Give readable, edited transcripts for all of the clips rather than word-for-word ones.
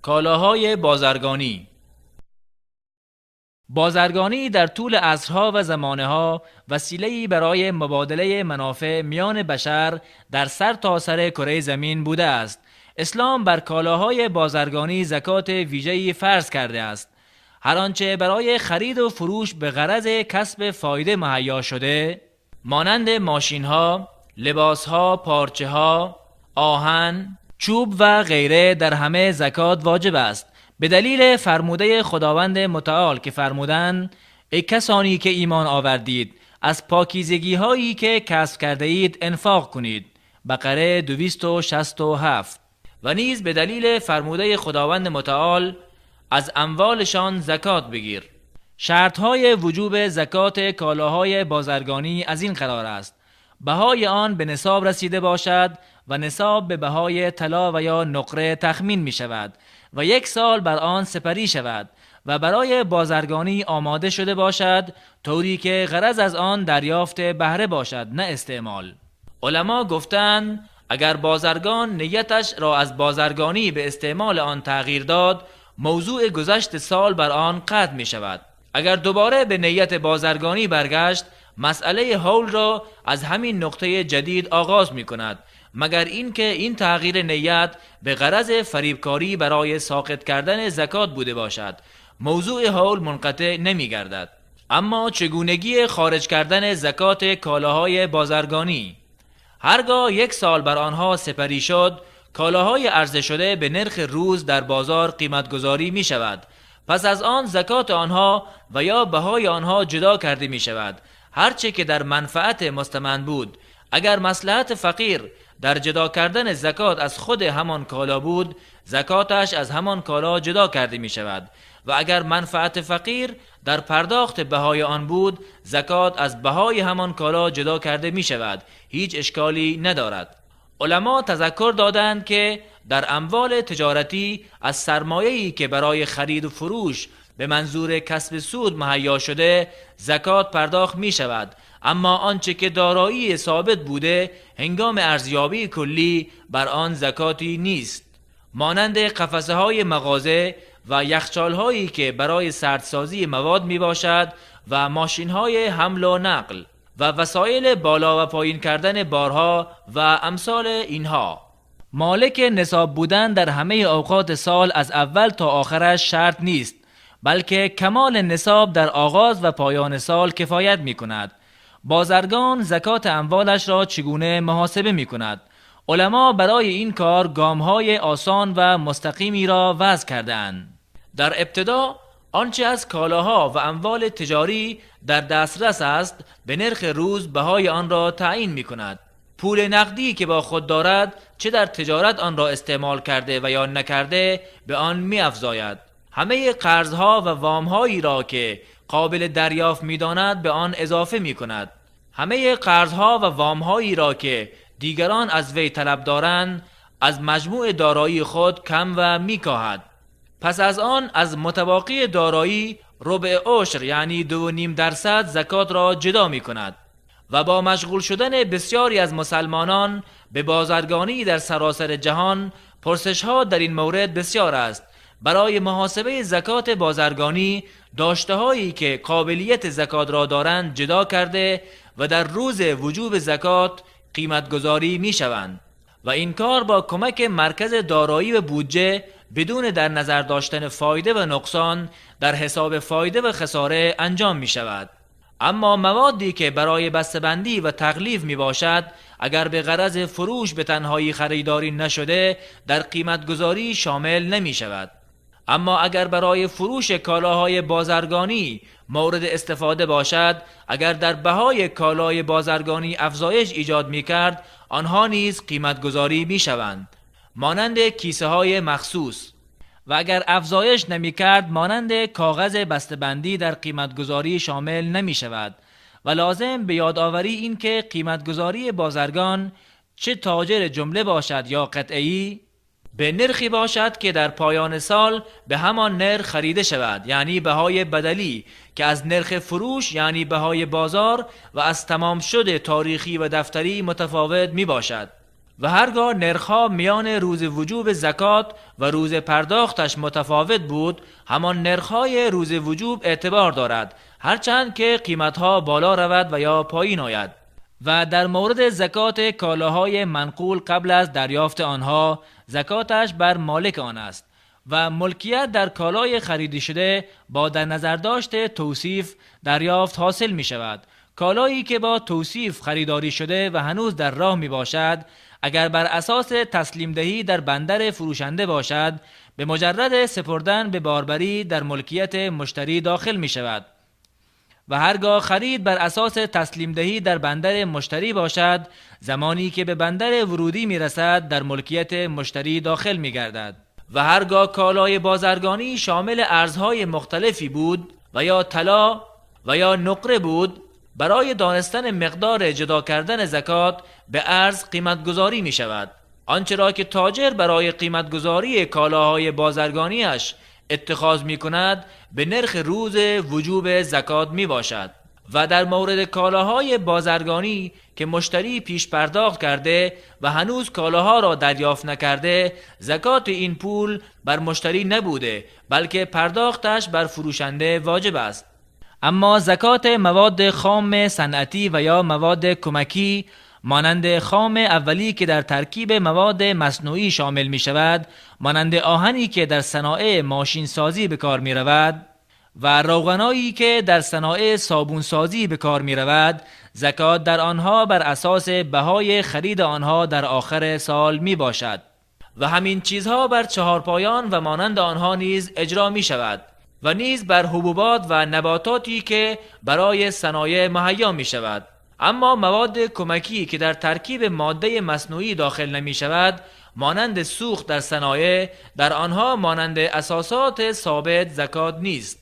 کالاهای بازرگانی. بازرگانی در طول عصرها و زمانه‌ها وسیله‌ای برای مبادله منافع میان بشر در سر تا سر کره زمین بوده است. اسلام بر کالاهای بازرگانی زکات ویژه‌ای فرض کرده است. هر آنچه برای خرید و فروش به غرض کسب فایده مهیا شده، مانند ماشین‌ها، لباس‌ها، پارچه‌ها، آهن، چوب و غیره، در همه زکات واجب است. به دلیل فرموده خداوند متعال که فرمودند: ای کسانی که ایمان آوردید، از پاکیزگی هایی که کسب کرده اید انفاق کنید. بقره 267. و نیز به دلیل فرموده خداوند متعال: از اموالشان زکات بگیر. شرطهای وجوب زکات کالاهای بازرگانی از این قرار است: بهای آن به نصاب رسیده باشد و نصاب به بهای طلا و یا نقره تخمین می شود و 1 سال بر آن سپری شود و برای بازرگانی آماده شده باشد، طوری که غرض از آن دریافت بهره باشد نه استعمال. علما گفتند اگر بازرگان نیتش را از بازرگانی به استعمال آن تغییر داد، موضوع گذشت سال بر آن قطع می شود. اگر دوباره به نیت بازرگانی برگشت، مسئله حول را از همین نقطه جدید آغاز می کند، مگر اینکه این تغییر نیت به غرض فریبکاری برای ساقط کردن زکات بوده باشد. موضوع حول منقطع نمی گردد. اما چگونگی خارج کردن زکات کالاهای بازرگانی؟ هرگاه 1 سال بر آنها سپری شد، کالاهای عرضه شده به نرخ روز در بازار قیمتگذاری می شود. پس از آن زکات آنها و یا بهای آنها جدا کرده می شود، هرچه که در منفعت مستمند بود. اگر مصلحت فقیر در جدا کردن زکات از خود همان کالا بود، زکاتش از همان کالا جدا کرده می شود و اگر منفعت فقیر در پرداخت بهای آن بود، زکات از بهای همان کالا جدا کرده می شود. هیچ اشکالی ندارد. علما تذکر دادند که در اموال تجارتی از سرمایه‌ای که برای خرید و فروش به منظور کسب سود مهیا شده زکات پرداخت می شود، اما آنچه که دارایی ثابت بوده هنگام ارزیابی کلی بر آن زکاتی نیست، مانند قفسه های مغازه و یخچال هایی که برای سردسازی مواد می باشد و ماشین های حمل و نقل و وسایل بالا و پایین کردن بارها و امثال اینها. مالک نصاب بودن در همه اوقات سال از اول تا آخرش شرط نیست، بلکه کمال نصاب در آغاز و پایان سال کفایت می کند. بازرگان زکات اموالش را چگونه محاسبه می کند؟ علما برای این کار گام‌های آسان و مستقیمی را وضع کرده‌اند. در ابتدا آنچه از کالاها و اموال تجاری در دسترس است به نرخ روز بهای آن را تعیین می کند. پول نقدی که با خود دارد، چه در تجارت آن را استعمال کرده و یا نکرده، به آن می افزاید. همه قرضها و وامهایی را که قابل دریافت می داند به آن اضافه می کند. همه قرضها و وامهایی را که دیگران از وی طلب دارند از مجموع دارایی خود کم و می کاهد. پس از آن از متباقی دارایی ربع عشر یعنی 2.5% زکات را جدا می کند. و با مشغول شدن بسیاری از مسلمانان به بازرگانی در سراسر جهان، پرسش ها در این مورد بسیار است. برای محاسبه زکات بازرگانی داشته هایی که قابلیت زکات را دارند جدا کرده و در روز وجوب زکات قیمت گذاری می شوند و این کار با کمک مرکز دارایی و بودجه بدون در نظر داشتن فایده و نقصان در حساب فایده و خساره انجام می شود. اما موادی که برای بسته‌بندی و تغلیف می باشد اگر به غرض فروش به تنهایی خریداری نشده در قیمت گذاری شامل نمی شود. اما اگر برای فروش کالاهای بازرگانی مورد استفاده باشد، اگر در بهای کالای بازرگانی افزایش ایجاد می کرد، آنها نیز قیمت گذاری می شوند، مانند کیسه های مخصوص. و اگر افزایش نمی کرد، مانند کاغذ بسته‌بندی در قیمت گذاری شامل نمی شود. و لازم به یادآوری این که قیمت گذاری بازرگان چه تاجر جمله باشد یا قطعی، به نرخی باشد که در پایان سال به همان نرخ خریده شود، یعنی بهای بدلی که از نرخ فروش یعنی بهای بازار و از تمام شده تاریخی و دفتری متفاوت می باشد. و هرگاه نرخ‌ها میان روز وجوب زکات و روز پرداختش متفاوت بود، همان نرخ‌های روز وجوب اعتبار دارد، هرچند که قیمت‌ها بالا رود و یا پایین آید. و در مورد زکات کالاهای منقول قبل از دریافت آنها، زکاتش بر مالک آن است و ملکیت در کالای خریده شده با در نظر داشت توصیف دریافت حاصل می شود. کالایی که با توصیف خریداری شده و هنوز در راه می باشد، اگر بر اساس تسلیم دهی در بندر فروشنده باشد، به مجرد سپردن به باربری در ملکیت مشتری داخل می شود. و هرگاه خرید بر اساس تسلیم دهی در بندر مشتری باشد، زمانی که به بندر ورودی می رسد در ملکیت مشتری داخل می گردد. و هرگاه کالای بازرگانی شامل ارزهای مختلفی بود و یا طلا و یا نقره بود، برای دانستن مقدار جدا کردن زکات به ارز قیمتگذاری می شود. آنچه را که تاجر برای قیمتگذاری کالاهای بازرگانیش اتخاذ می کند به نرخ روز وجوب زکات می باشد. و در مورد کالاهای بازرگانی که مشتری پیش پرداخت کرده و هنوز کالاها را دریافت نکرده، زکات این پول بر مشتری نبوده، بلکه پرداختش بر فروشنده واجب است. اما زکات مواد خام صنعتی و یا مواد کمکی مانند خام اولی که در ترکیب مواد مصنوعی شامل می شود، مانند آهنی که در صنایع ماشین سازی به کار می رود و روغنایی که در صنایع صابون سازی به کار می رود، زکات در آنها بر اساس بهای خرید آنها در آخر سال می باشد. و همین چیزها بر چهارپایان و مانند آنها نیز اجرا می شود و نیز بر حبوبات و نباتاتی که برای صنایع مهیا می شود. اما مواد کمکی که در ترکیب ماده مصنوعی داخل نمی شود، مانند سوخت در صنایع، در آنها مانند اساسات ثابت زکات نیست.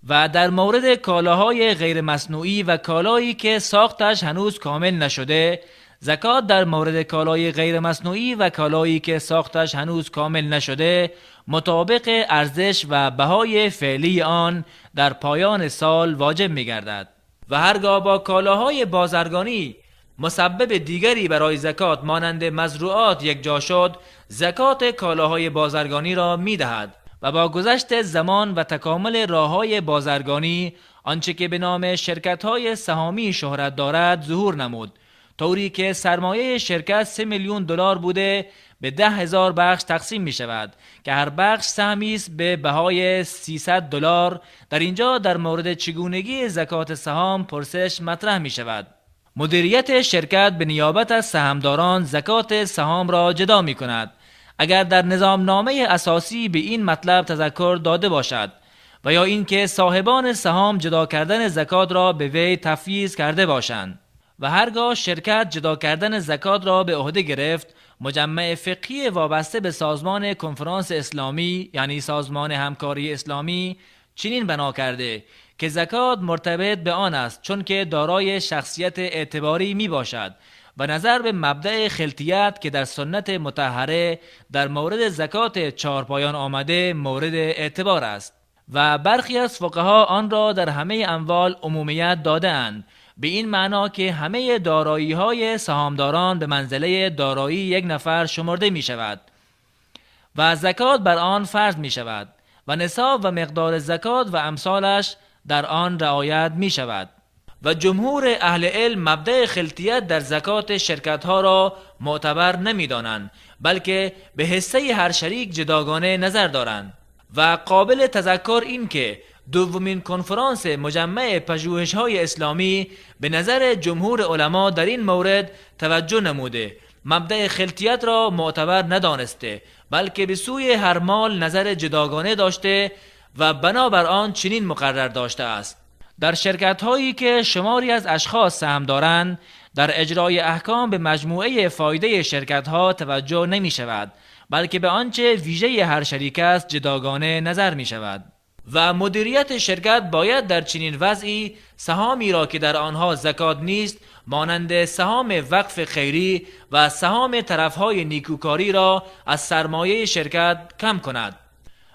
و در مورد کالاهای غیر مصنوعی و کالایی که ساختش هنوز کامل نشده، زکات در مورد کالای غیر مصنوعی و کالایی که ساختش هنوز کامل نشده مطابق ارزش و بهای فعلی آن در پایان سال واجب می گردد. و هرگاه با کالاهای بازرگانی مسبب دیگری برای زکات مانند مزروعات یکجا شد، زکات کالاهای بازرگانی را می دهد. و با گذشت زمان و تکامل راه‌های بازرگانی، آنچه که به نام شرکت‌های سهامی شهرت دارد ظهور نمود، طوری که سرمایه شرکت 3 میلیون دلار بوده به 10,000 بخش تقسیم می شود که هر بخش سهمی است به بهای 300 دلار. در اینجا در مورد چگونگی زکات سهام پرسش مطرح می شود. مدیریت شرکت به نیابت از سهامداران زکات سهام را جدا می کند، اگر در نظام نامه اساسی به این مطلب تذکر داده باشد و یا اینکه صاحبان سهام جدا کردن زکات را به وی تفویض کرده باشند. و هرگاه شرکت جدا کردن زکات را به عهده گرفت، مجمع فقهی وابسته به سازمان کنفرانس اسلامی یعنی سازمان همکاری اسلامی چنین بنا کرده که زکات مرتبط به آن است، چون که دارای شخصیت اعتباری می باشد و نظر به مبدأ خلطیت که در سنت مطهره در مورد زکات چهارپایان آمده مورد اعتبار است. و برخی از فقها آن را در همه اموال عمومیت داده‌اند، به این معنا که همه دارایی‌های سهامداران به منزله دارایی یک نفر شمرده می شود و زکات بر آن فرض می شود و نصاب و مقدار زکات و امثالش در آن رعایت می شود. و جمهور اهل علم مبدأ خلطیت در زکات شرکت‌ها را معتبر نمی‌دانند، بلکه به حصه هر شریک جداگانه نظر دارند. و قابل تذکر این که دومین کنفرانس مجمع پژوهش‌های اسلامی به نظر جمهور علما در این مورد توجه نموده، مبدأ خلطیت را معتبر ندانسته، بلکه به سوی هر مال نظر جداگانه داشته و بنابر آن چنین مقرر داشته است. در شرکت‌هایی که شماری از اشخاص سهم دارند، در اجرای احکام به مجموعه فایده شرکت‌ها توجه نمی‌شود، بلکه به آنچه ویژه هر شریک است جداگانه نظر می‌شود. و مدیریت شرکت باید در چنین وضعی سهامی را که در آنها زکات نیست، مانند سهام وقف خیری و سهام طرفهای نیکوکاری را از سرمایه شرکت کم کند.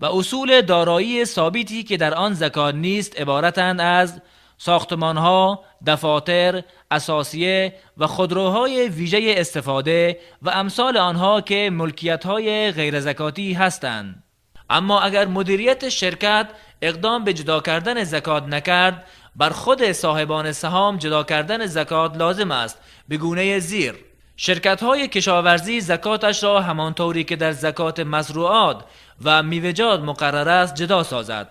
و اصول دارایی ثابتی که در آن زکات نیست عبارتند از ساختمانها، دفاتر، اساسیه و خودروهای ویژه استفاده و امثال آنها که ملکیت‌های غیر زکاتی هستند. اما اگر مدیریت شرکت اقدام به جدا کردن زکات نکرد، بر خود صاحبان سهام جدا کردن زکات لازم است به گونه زیر: شرکت‌های کشاورزی زکاتش را همانطوری که در زکات مزروعات و میوه‌جات مقرر است جدا سازد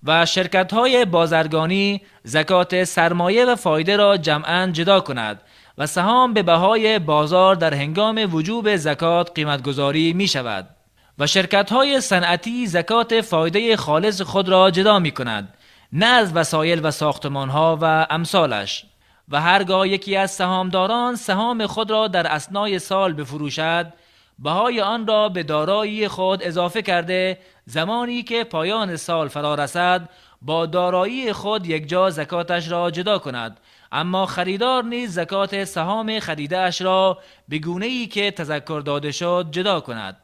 و شرکت‌های بازرگانی زکات سرمایه و فایده را جمعاً جدا کند و سهام به بهای بازار در هنگام وجوب زکات قیمت‌گذاری می‌شود. و شرکت‌های صنعتی زکات فایده خالص خود را جدا می‌کند، نه از وسایل و ساختمان‌ها و امثالش. و هرگاه یکی از سهامداران سهام خود را در اثنای سال بفروشد، بهای آن را به دارایی خود اضافه کرده زمانی که پایان سال فرا رسد با دارایی خود یکجا زکاتش را جدا کند. اما خریدار نیز زکات سهام خریده اش را به گونه‌ای که تذکر داده شد جدا کند.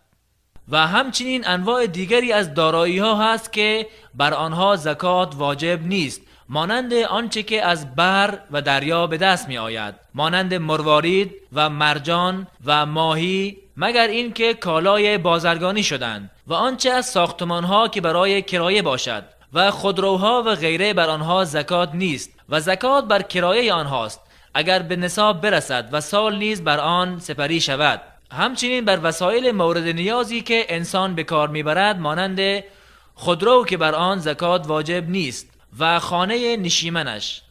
و همچنین انواع دیگری از دارایی ها هست که بر آنها زکات واجب نیست، مانند آنچه که از بر و دریا به دست می آید، مانند مروارید و مرجان و ماهی، مگر اینکه کالای بازرگانی شدند، و آنچه از ساختمان ها که برای کرایه باشد و خودروها و غیره بر آنها زکات نیست و زکات بر کرایه آنهاست اگر به نصاب برسد و سال نیز بر آن سپری شود. همچنین بر وسایل مورد نیازی که انسان به کار میبرد، مانند خودرو که بر آن زکات واجب نیست و خانه نشیمنش.